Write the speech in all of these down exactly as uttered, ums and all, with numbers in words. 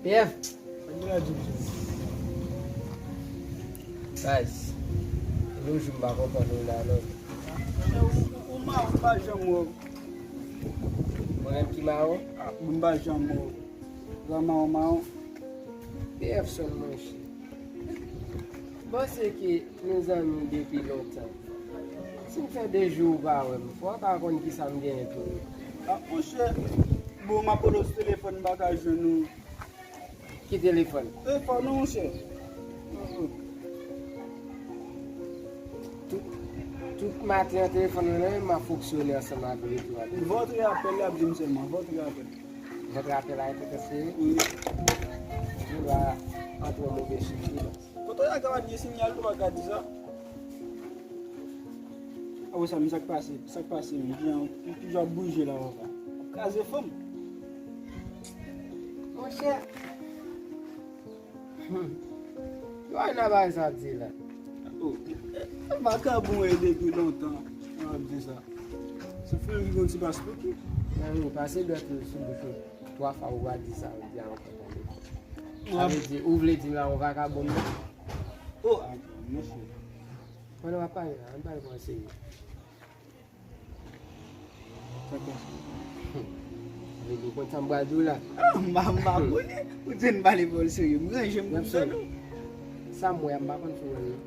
P F. Baz, nou jou m pa konprann ou la non. Ou, ou, ou ma, ou pa janm wè. Mwen menm ki mawon? Ah, m pa janm wè. Ou pa mawon, mawon. P F son monchè. M panse ke nou zanmi depi lontan. Si m fè de jou ou pa wè m, fò w ta konn kisa m genyen pou ou. Ah, monchè, bon, m ap rele w sou telefòn, m pa ka jwenn ou. Ki telefòn? Telefòn ou, monchè. Tout, tout maten an, telefòn nan men m, m ap fonksyone ansanm avè l tou. Votre appel, l ap di m sèlman, votre appel. Votre appel a été transféré? Wi. Ou va antre yon move chif li la. Kote w ka pa gen sinyal, ou pa ka di sa? Apre sa, men sa k pase, sa k pase, men kijan, kijan w ap bouje la, papa? W ap kraze fanm. Monchè. Hmm. Yo, Ayna bagay sa ap di la. Oh, eh, eh, vakabon e depi lontan, w ap di sa. Se fou ki gon ti pas pou ki? Nan, nou pase dwèt ou sou bouch ou. Twa fwa ou pa di sa, ou di a ankò tande. Sa vle di, ou vle di m la yon vakabon menm? Oh, ankò, mesye. Pandan w ap pale la, ann pale pou w serye. Sa k pase? Vle di w konn sa m pral di w la? Ah, m pa, m pa konnen. Ou di n pale pou w serye. M ranje m pou m tande w. Sa m wè a, m pa konn si w wè l non.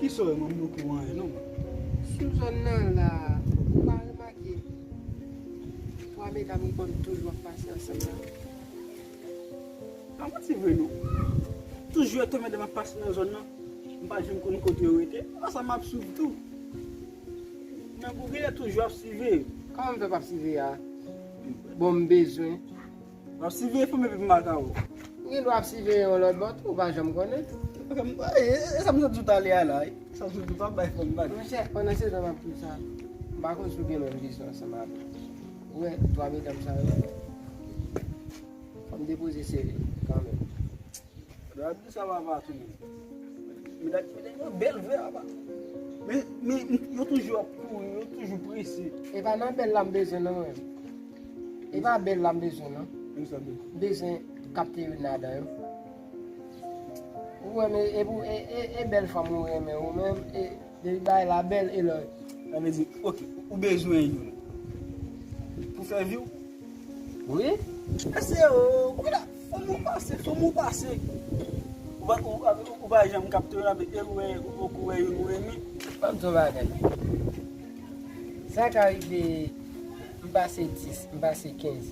Kisa w wè, mwen m poko wè anyen non. Sou zòn nan la, ou pa remake twa medam ki konn toujou ap pase ansanm la? Pa manti vre non. Toujou e twa medam ap pase nan zòn nan. M pa janm konn kote yo rete. Ansanm ap swiv tou. Men pou genlè toujou ap siveye. Kòman m fè p ap siveye a? Bon, m bezwen. W ap siveye fanm epi m pa ka wè w. Ou gen dwa ap siveye yon lòt bò tou, ou pa janm konnen. E, e, e sa m sot di w talè a la, e. Sa m sot di w ap bay fanm bak. Monchè, pandan se tan m ap di w sa, m pa konn si w gen menm vizyon ansanm avè m. Ou wè, twa medam sa yo, fò m depoze seri kanmenm. Gad sa papa tou menm. Medam, medam yo bèl vre papa. Men, men, yo toujou ap kouri, yo toujou prese. E pa nan bèl la m bezwen non mwen. E pa bèl la m bezwen non. M bezwen kapte youn ladan yo. Ou renmen, e pou, e, e, e bèl fanm ou renmen ou menm, e, depi bagay la bèl, e lè. Sa vle di, ok, ou bezwen youn. Pou fè vi w? Wi. Mesye, o, ou la, fanm ou pase, fanm ou pase. Ou pa, ou, ou, ou pa janm kapte yo la, men e ou wè, ou poko wè youn ou renmen. Ban m di w yon bagay. Sa ka rive, m pase dis, m pase kenz.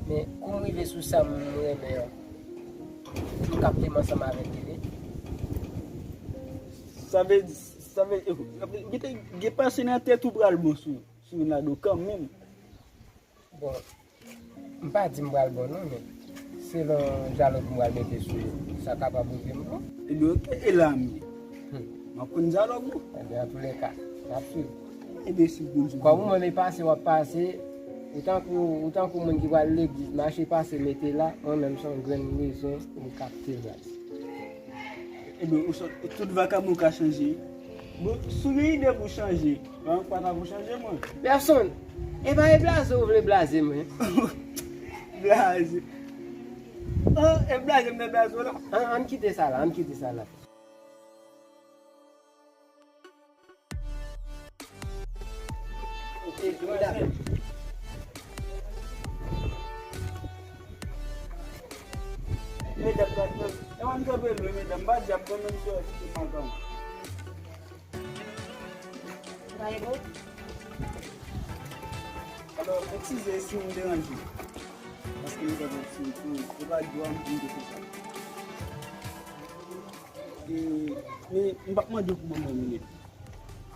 Men, kou m rive sou sa m renmen an, m kapte m ansanm avèk li, wi. Sa vle di, sa vle, gen, gen panse nan tèt ou pral bon sou, sou youn ladan yo kanmenm. Bon, m pa di m pral bon non, men selon dyalòg m pral mete sou yo, sa kapab rive m bon. Ebyen, ok, e la m ye. Hmm. M ap konn dyalòg ou. Ebyen, antoulèka, n ap swiv. Ebyen, si Bondye vle. Kòm ou menm e pase, w ap pase, ou tankou, ou tankou moun ki pral legliz, mache pase, mete la, mwen menm se yon grenn bezwen pou m kapte baz. Ebyen, ou sot, tout vakabon ka chanje. Bon, si w gen ide pou chanje, pa, pa ta pou chanje mwen. Pèsonn, e pa e blaze ou vle blaze mwen. Blaze. An, e blaze m te blaze w la. An, ann kite sa la, ann kite sa la. Ok, medam. Medam, gad mwen. E mwen m kanpe lwen, medam. M pa di ap konn menm si w kite madanm. Alò, eskize si m deranje. Paske m te konn si tou, se pa dwa m pou m te fè sa. E, men, m p ap mande w pou ban mwen yon minit.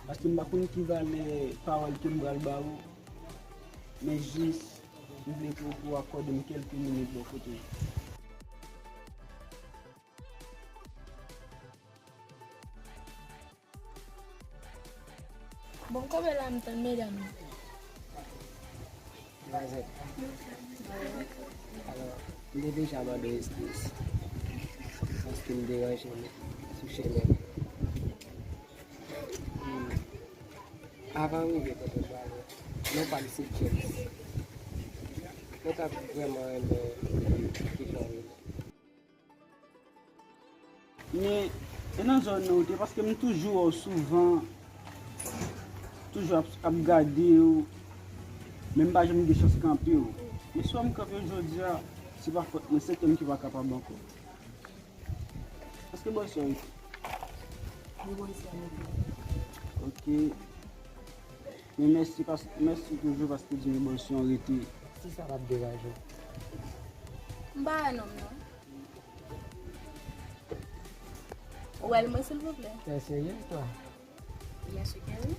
Paske m pa konn ki valè pawòl ke m pral ba ou. Men jis, m vle pou, pou w akòde m kèlke minit bò kote w. Bon, konbyen la m tann medam yo? Manzè. Alò, m te deja mande w eskiz. Paske m deranje w sou chemen. Hmm. Avan w rive kote w prale, non pa m se James. Mwen ta vrèman renmen ki jan w rele. Men, e nan zòn nan ou te, paske m toujou wè w souvan, toujou ap, ap gade w, men m pa janm gen chans kanpe w. Men si w wè m kanpe w jodi a, se pa fòt mwen, se kè m ki pa kapab ankò. Paske bò isi w rete? Li bò isi a rete. Ok. Men mèsi, pas, mèsi toujou paske w di m bò isi w rete. Si sa p ap deranje w. M pa wè nonm non. Ou wè l mwen silvouplè? Tè serye, twa? Byen si ke wi.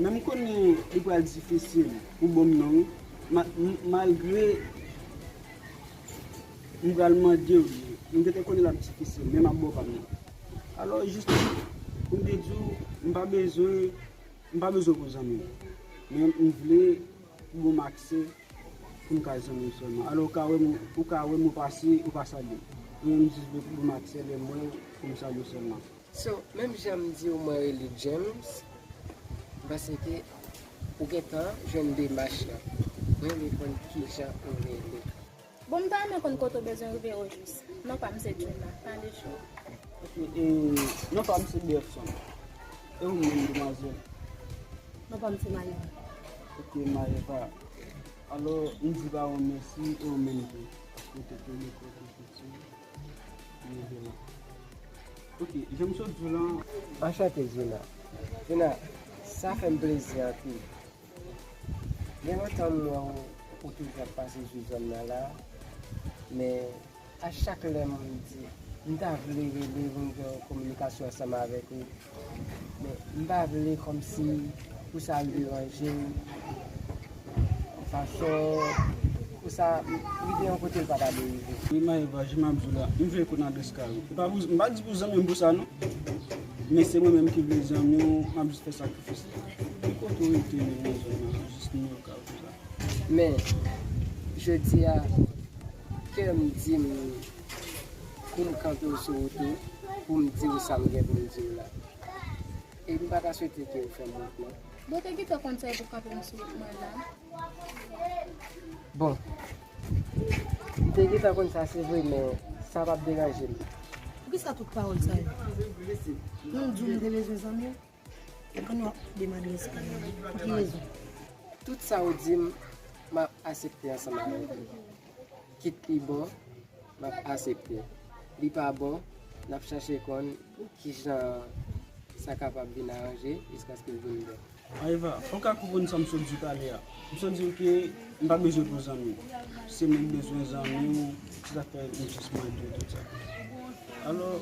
Men m konnen li pral difisil pou ban m non wi. Ma, m, malgre m pral mande w li, m gentan konnen l ap difisil, men m ap ba w pa m nan. Alò, jis pou m te di w, m pa bezwen, m pa bezwen pou zanmi m. Men m vle pou ban m aksè pou m ka zanmi w sèlman. Alò, ou ka wè m, ou ka wè m, ou pase, ou pa salye m. Ou menm jis vle pou ban m aksè lè m wè w, pou m salye w sèlman. So, menm jan m di w mwen rele James, m panse ke ou gentan jwenn demach lan. Mwen vle konn kijan ou rele. Bon, m ta renmen konn kote w bezwen rive ojis. Non pa m se Juna, pale cho. Ok, e, non pa m se Berson. E ou menm, demwazèl? Non pa m se Maeva. Ok, Maeva. Alò, m di pa w mèsi, e ou menm tou. Paske w te kenbe kò w, te soti, rive la. Ok, jan m sot di w lan. Anchante, Juna. Juna, sa fè m plezi anpil. Gen lontan m wè w, ou toujou ap pase sou zòn nan la, men a chak lè m di, m ta vle rele pou m gen yon kominikasyon ansanm avèk ou, men m pa vle kòmsi pou sa al deranje w, yon fason pou sa rive yon kote l pa ta dwe rive. Wi, Maeva, jan m ap di w la, m vle konn adrès kay ou. E pa pou, m pa di pou zanmi m pou sa non. Men se mwen menm ki vle zanmi w, m ap jis fè sakrifis la. Ki kote w rete menm nan zòn nan, jis nimewo kay ou konsa. Men, jodi a, kè m di m pou m kanpe w sou wout ou, pou m di w sa m gen pou m di w la. E m pa ta swete ke w fè m wont non. Bon, te gentan konn sa e pou kanpe m sou wout mwen la. Bon, m te gentan konn sa, se vre, men sa p ap deranje m. Poukisa tout pawòl sa yo? Pou m di w m te bezwen zanmi w? Ann w ap demande respè a. Pou ki rezon? Tout sa w di m, m ap aksepte ansanm avèk ou. Kit li bon, m ap aksepte. Li pa bon, n ap chache konn kijan sa kapab vin aranje jiskaske l vin bon. Maeva, fò w ka konprann sa m sot di w talè a. M sot di w ke m pa bezwen pou zanmi w. Se mwen k bezwen zanmi w, se sa k fè m jis mande w tout sa. Alò,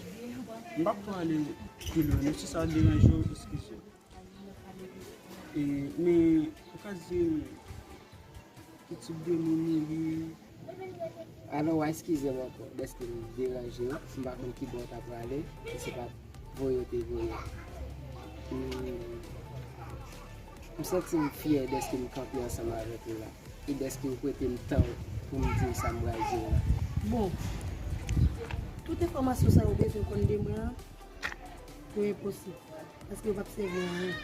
m p ap pale pi lwen, men si sa deranje w, eskize m. E, men, ou ka di m ki tip de moun ou ye? Alò, w a eskize m ankò dèske m deranje w, m pa konn ki bò w ta prale, e se pa t voye w te voye m. M, m santi m fyè dèske m kanpe ansanm avèk ou la, e dèske w prete m tan w pou m di w sa m pral di w la. Bon, tout enfòmasyon sa yo w bezwen konn de mwen an, yo enposib. Paske yo p ap sèvi a anyen.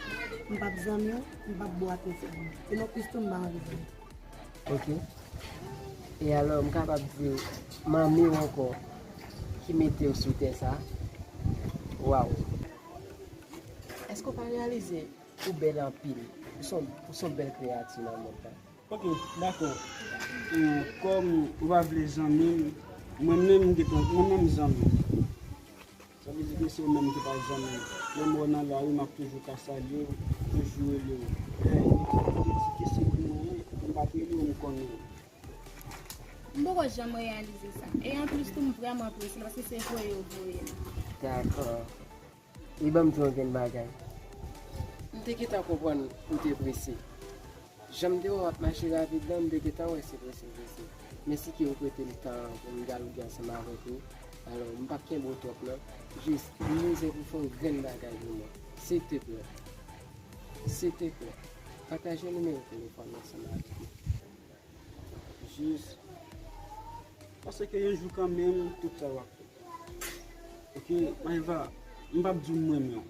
M p ap zanmi w, m p ap ba w atansyon. E non plis tou, m pa anvi zanmi. Ok. E alò, m kapab di w, manmi w ankò ki mete w sou tè sa. Waw. Èske w pa reyalize ou bèl anpil? Ou se yon, ou se yon bèl kreyati nan mond lan. Ok, dakò. E, kòm ou pa vle zanmi m, mwen menm, m gentan, mwen menm zanmi w. Sa vle di ke se ou menm ki pa zanmi m. Lè m wè w nan lari, m ap toujou ka salye w, toujou rele w. Hey, ou te di ke se pou mwen, m pa t rele w, m konnen w. M poko janm reyalize sa. E anplis tou, m vrèman apresye l paske se voye yo voye m. Dakò. E ban m di w yon grenn bagay. M te gentan konprann ou te prese. Jan m te wè w ap mache rapid lan, m te gentan wè se prese w prese. Men si ke ou prete m tan an pou m dyaloge ansanm avèk ou, alò, m p ap kenbe w twòp non. Jis, m bezwen pou w fè yon grenn bagay pou mwen. Silteplè. Silteplè. Pataje nimewo telefòn ou ansanm avèk mwen. Jis. Paske yon jou kanmenm, tout sa w ap fè. Ok, Maeva, m p ap di w m renmen w.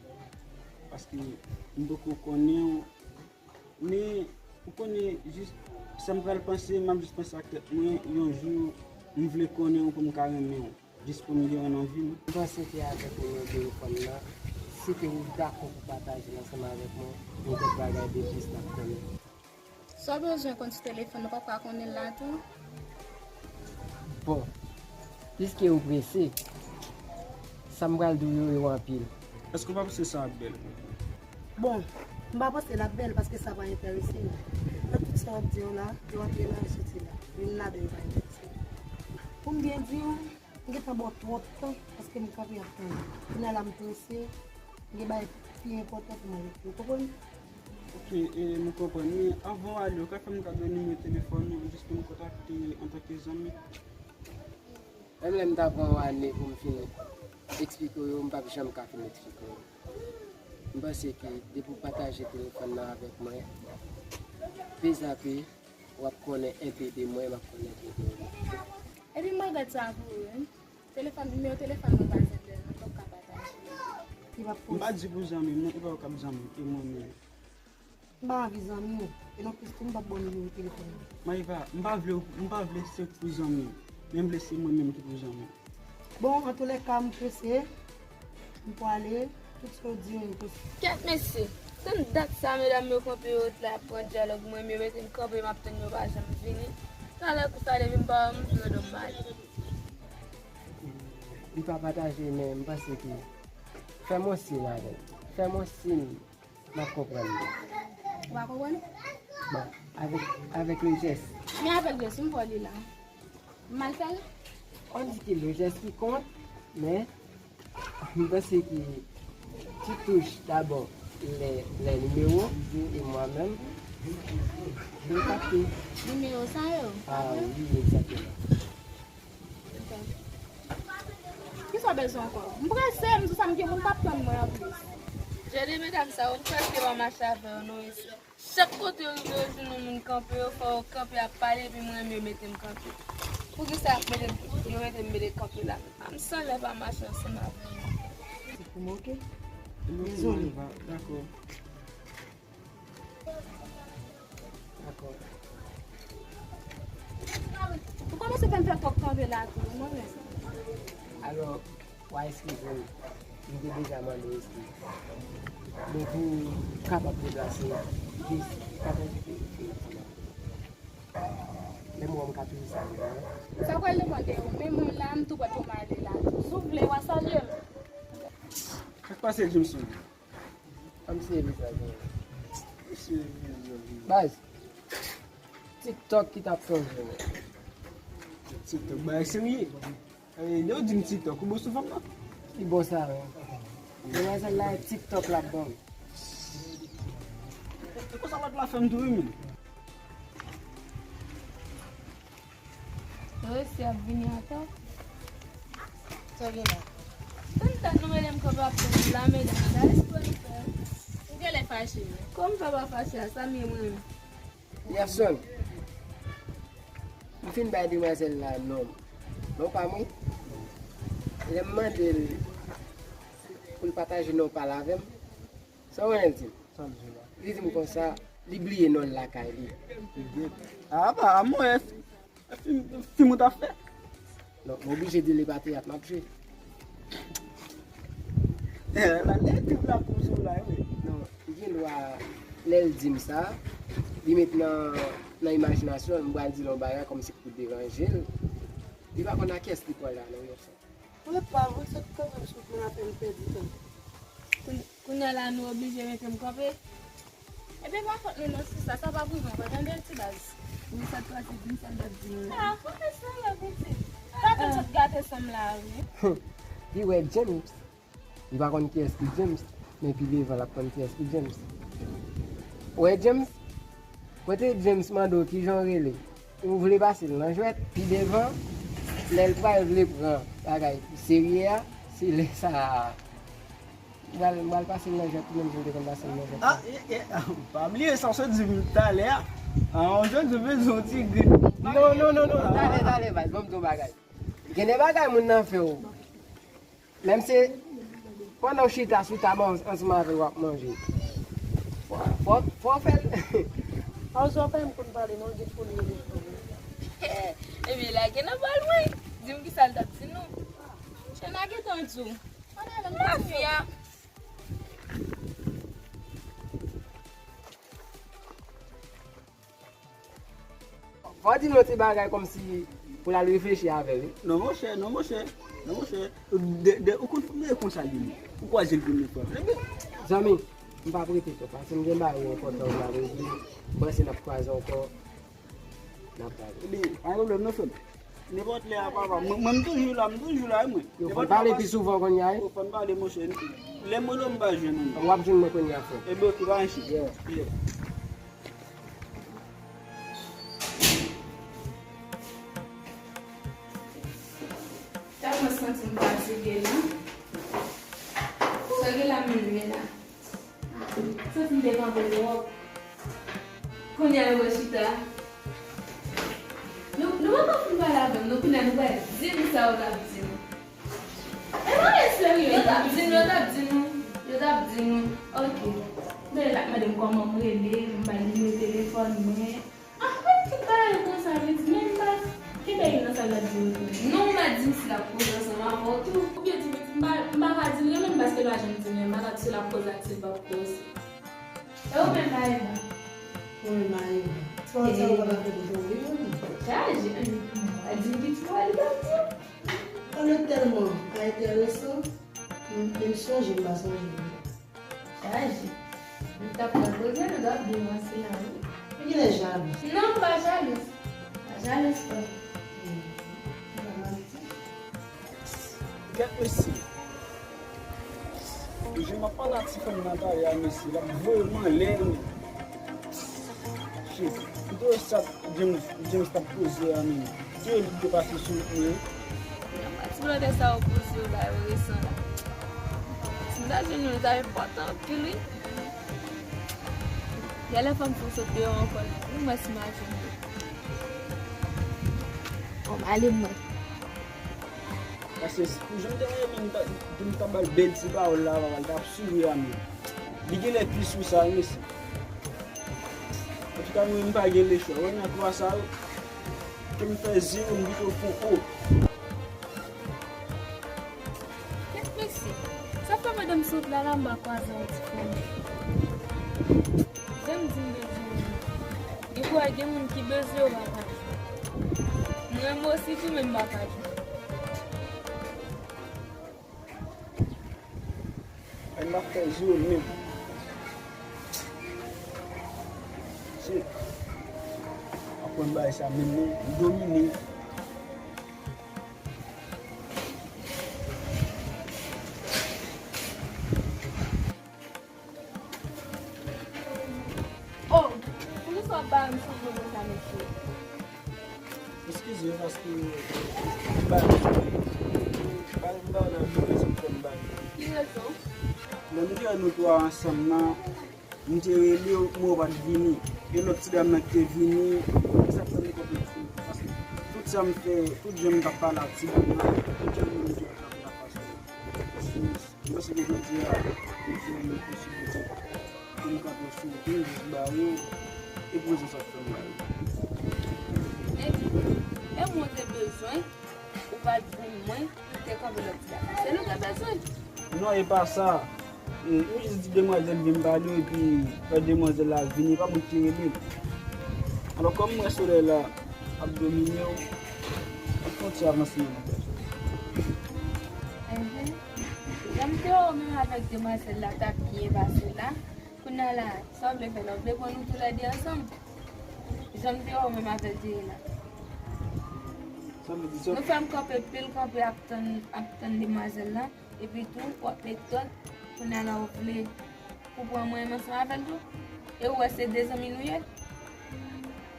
Paske m poko konnen w. Men, Ou konnen, jis sa m pral panse, m ap jis panse ak tèt mwen, yon jou, m vle konnen w pou m ka renmen w, jis pou m gen w nan vi m. M panse ke avèk nimewo telefòn nan, si ke ou dakò pou pataje l ansanm avèk mwen, gen kèk bagay de plis n ap konnen. Sa w bezwen konn sou telefòn nan, w p ap ka konnen l la tou? Bon, piske ou prese, sa m pral di w yo, yo anpil. Èske w pa panse sa ap bèl? Bon, m pa panse l ap bèl paske sa pa enterese m. Nan tout sa w ap di yo la, yo ap melanje ti la. Youn ladan yo pa enterese m. Pou m byen di w, m gentan ba w twòp tan paske m kanpe ap tann ou. Kounye a la m prese, m gen bagay pi enpòtan pou m al ekri w, konprann? Ok, e, m konprann. Men anvan w ale, ou ka fè m kado nimewo telefòn ou jis pou m kontakte antanke zanmi? Menm lè m ta pran yon ane pou m fin eksplike w yo, m p ap janm ka fin eksplike w yo. M panse ke depi w pataje telefòn nan avèk mwen, pezape, w ap konnen enpe de mwen, m ap konnen enpe de ou. Epi m regrèt sa pou ou, wi. Telefòn, nimewo telefòn mwen pa janm gen, m p ap ka pataje. Li p ap M pa posib. Di pou zanmi m, non, li pa ka zanmi m, e mwen menm. M pa anvi zanmi w, e non plis tou m p ap ba w nimewo telefòn mwen. Maïva, m pa vle, m pa vle se pou zanmi m, men m vle se mwen menm ki pou zanmi m. Bon, antoulèka, m prese, m pwale, tout sa w di yo, m prese. Kèt mesye, tann dat sa medam yo kanpe yo la ap pran dyalòg mwen, yo mete m kanpe, m ap tann yo pa janm vini. Talè kou sa depi m pa wè m sou yo do m male. Li pa pataje, men m panse ke fè m yon siy avè l. Fè m yon siy. M ap konprann li. Ou pa konprann? Bon, avèk, avèk le jès. Men avèk jès, m fè li la. M mal fè l? On di ke le jès ki kont, men m panse ke ti touch dabò lè, lè nimewo, e mwa menm, m kapte. Nimewo sa yo? Ah, wi, egzakteman. Kisa w bezwen ankò? M prese, m di sa m gen moun k ap tann mwen anplis. Jan de medam sa yo, m prèske pa mache avè yo non mesye. Chak kote yo rive, yo jwenn yon moun kanpe, yo fè yo kanpe ap pale, epi mwen menm yo mete m kanpe. Poukisa y ap mete m, yo mete m mete kanpe la? A m sanlè pa mache ansanm avè yo. Se pou mwen, ok? Dezole. Dakò. Dakò. Ou kòmanse fè m fè twòp kanpe la tou, mwen menm. Alò, w a eskize m. M te deja mande w eskize. Men pou m kapab deplase, jis pa konn ki te fè ti la. Lè m wè m ka toujou salye w, wi. Sa pral depann de ou. Men mwen la, m tou prèt pou m ale la tou. Si w vle, w a salye m. Sa k pase, Jameson? Ann sere vizaj mwen. Sere vizaj mwen. Baz, TikTok ki t ap chanje mwen. TikTok, bagay serye. Eh, lè w di m TikTok, ou bon sou fanm nan? Li bon sa, wi. Demwazèl la, TikTok l ap ban m. E konsa lòt la fè m tou, wi, men. Yo resi ap vini atò. Sa gen la? Tann, tann nou, medam, kanpe ap tann nou la, medam. Sa espre nou fè. Ou genlè fache. Kòman m fè pa fache a? Sa m ye mwen menm? Jameson, m fin bay demwazèl la non m. Non pa m wi. Lè m mande l pou l pataje non pa l avè m, sa w konnen l di m? Sa l di w la? Li di m konsa, li bliye non l lakay li. Li bliye. Ah, apa, a mwen, fi, fi m ou t ap fè? Non, m oblije di l e pa teyat m ap jwe. Eh, la, lè tout la pou sou la, wi. Non, li gen dwa, lè l di m sa, li met nan, nan imajinasyon l, m pral di l yon bagay kòmsi pou deranje l. Li pa konn a kiyès li pale la, non, yon sòt. Mwen pa vre, sot kanpe m sou moun apèn pèdi tan. Koun-, kounye a la, nou oblije mete m kanpe. Ebyen, pa fòt nou non, sista, sa p ap rive ankò, tande, ti baz. Wi, sa t pase, di m sa l t ap di nou la. Ah, fò fè sa la, pitit. Pa konn sot gate san m la, wi. Li wè James. Li pa konn kiyès ki James, men pi devan l ap konn kiyès ki James. Ou wè James? Kote James mande w kijan w rele, ou vle pase l nan jwèt, pi devan, lè l pral vle pran bagay serye a, se lè sa a. M pral, m pral pase l nan jwèt, tou menm jan m te konn pase l nan jwèt la. Ah, eh, eh, ah, pa bliye sa w sot di m talè a. Ah, on jwèt, je veux yon ti grenn. Non, non, non, non, talè, talè, baz, ban m di w bagay. Gen de bagay moun nan fè w. Menm se pandan w chita sou tab an-, ansanm avè l w ap manje. Fò, fò, fò w fè l. Pawòl sa w pa menm konn pale non, gen foli rele foli. Ebyen, lage nan pawòl mwen. Di m kisa l t ap di nou. Monchè, n a gentan di w. Mafya. Fò w di nou yon ti bagay kòmsi pou l al reflechi avè l, wi. Non, monchè, non, monchè, non, monchè. De, de, ou konn fòm li konsa li menm. Ou kwaze l premye fwa. Ebyen, zanmi, m p ap rete twòp, paske m gen bagay enpòtan pou m al regle. M panse n ap kwaze ankò, n ap pale. Ebyen, pa gen pwoblèm non, frè m. Nenpòt lè a, papa. Mwen, mwen, m toujou la, m toujou la, wi, mwen. Yo, fò n pale pi souvan kounye a, wi. Yo, fò n pale, monchè. Lè m rele w, m pa jwenn ou. W ap jwenn mwen kounye a, frè. Ebyen, oke, pa gen chans. Yeah. Yeah. Tèlman santi m fatige la. Sa gen la menm men la. Santi m te kanpe twòp. Kounye a nou wè chita. Nou, nou pa fin pale avè m, non, kounye a nou pral di m sa yo t ap di m. E pa gen serye, yo t ap di nou, yo t ap di nou, yo t ap di nou. Oke. Dayè l ap mande m kòman m rele, m bay nimewo telefòn mwen. Apre tout bagay konsa, li di, men m pa kenbe li nan sa l ap di yo tou. Non, m pa di m si l ap koze ansanm avè w tou. Oubyen di m, m pa, m pa ka di l renmen m paske l pa janm di m, men m pa ka di si l ap koze ak si l p ap koze. E ou menm, Maëva? Ou menm, Maëva? Sa w, sa w pa ka fè pou jwenn li menm? Chaje, ann, mwen di m ki ti bagay li t ap di. An, nou tèlman pa enteresan, m, m sonje, m pa sonje li. Chaje. Nou t ap pran koze, nou t ap byen vanse la, wi. Ou genlè jalou. Non, m pa jalou. M pa jalou, frè. Hmm. M pa jalou. Kèt mesye. Jan m ap pale ak ti fanm Natalia, mesye, l ap voye m anlè, men. Shit. M te wè sa James, James t ap poze a menm. Ki yo li te pase sou wout mwen? Nan pati blòdè sa yo poze yo ba yo resan la. Si m ta jwenn yo, li ta enpòtan anpil, wi. Genlè fò m fè yon sot deyò ankò la. Wi, mwen si m a jwenn yo. Bon, m ale mwen. Paske si pou jan m te renmen m ta, pou m ta ba l bèl ti pawòl la, papa, l t ap souri a menm. Li genlè pi sou sa, wi, mesye. Antouka, mwen, m pa gen lechwa. Wè nan twa sa yo, ke m fè zewo, m pito fè o. Kèt mesye, sa fè pandan m sot la, la m pa kwaze yon ti fanm. Jan m di m bezwen w. Defwa, gen moun ki bezwen w pa ka jwenn. M renmen w sitou, men m pa ka jwenn. Ay, m ap fè jou menm. Shit. Aprann bagay sa menm, non. M domine. Oh, poukisa w ap ba m soufri konsa, mesye? Eskize m, paske m ba, m ba, m ba w nan vin rezon k fè m ba. Ki rezon? Lè m te wè nou twa ansanm nan, m te rele w, men w pa t vini. E lòt ti dam nan ki te vini, sa k fè m konprann tou. Paske tout sa m fè, tout jan m t ap pale ak ti dam nan, tout jan m te ap pale ak li. M panse ke jodi a, m te gen posiblite pou m kanpe sou pye, jis ba yo, e pou rezon sa k fè m ba yo. Ebyen, e mwen te bezwen, ou pa t pou mwen, ou te kanpe lòt ti bagay. Se nou te bezwen. Non, e pa sa. E, m jis di demwazèl vin pale w, epi lè demwazèl la vini, e pa mwen ki te rele l. Alò, kòm m wè solèy la ap domine w, m ap fè yon ti avanse nan bagay. Enhen. Jan m te wè w menm avèk demwazèl la t ap byen pase la, kounye a la, sa w vle fè la? W vle pran nou toulède ansanm? Jan m te wè w menm avè l te ye la. Sa vle di sa? Nou fè m kanpe pil kanpe ap tann, ap tann demwazèl la. Epi tou, w ap met dòt, kounye a la w vle pou pran mwen menm ansanm avè l tou? E ou wè se de zanmi nou ye?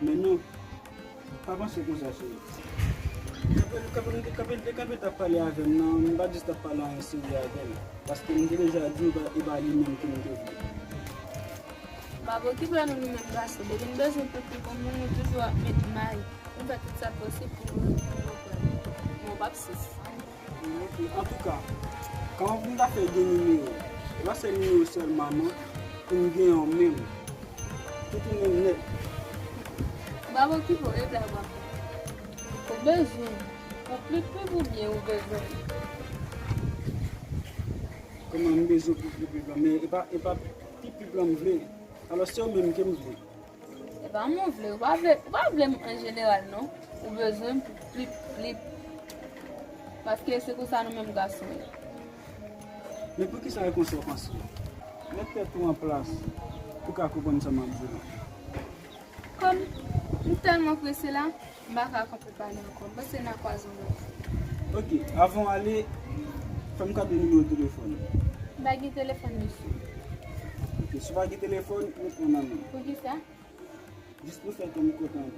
Men non, pa panse konsa, cheri. Kanpe, kanpe, m te kanpe, l te kanpe t ap pale avè m nan, m pa jis t ap pale anyen serye avè l. Paske m te deja di w, e pa li menm ke m te vle. M ap okipe nou, nou menm gason. Depi n bezwen pitit pou nou, nou toujou ap met may. Nou fè tout sa k posib pou nou, pou nou pran. Men w p ap sis. Antouka, kòman pou m ta fè gen nimewo w? E pa sèl nimewo sèlman non, pou m gen yon menm. Tout ou menm nèt. Ap okipe w, regle avè w. Ou bezwen pou plip plip oubyen ou bezwen? Kòman m bezwen pou plip plip lan? Men e pa, e pa plip plip lan m vle. Alò, se ou menm ke m vle. E pa mwen vle, ou pa vle, ou pa vle m an jeneral non. Ou bezwen pou plip plip. Paske se konsa nou menm gason ye. Men poukisa e konsa w panse? Met tèt ou an plas pou w ka konprann sa m ap di w la. Kòm m tèlman prese la, m pa ka kanpe pale ankò. M panse n a kwaze yon lòt fwa. Ok, avan w ale, fè m kado nimewo telefòn ou. M pa gen telefòn, mesye. Ok, si w pa gen telefòn, ou pran nan men. Poukisa? Jis pou fè tan m kontan.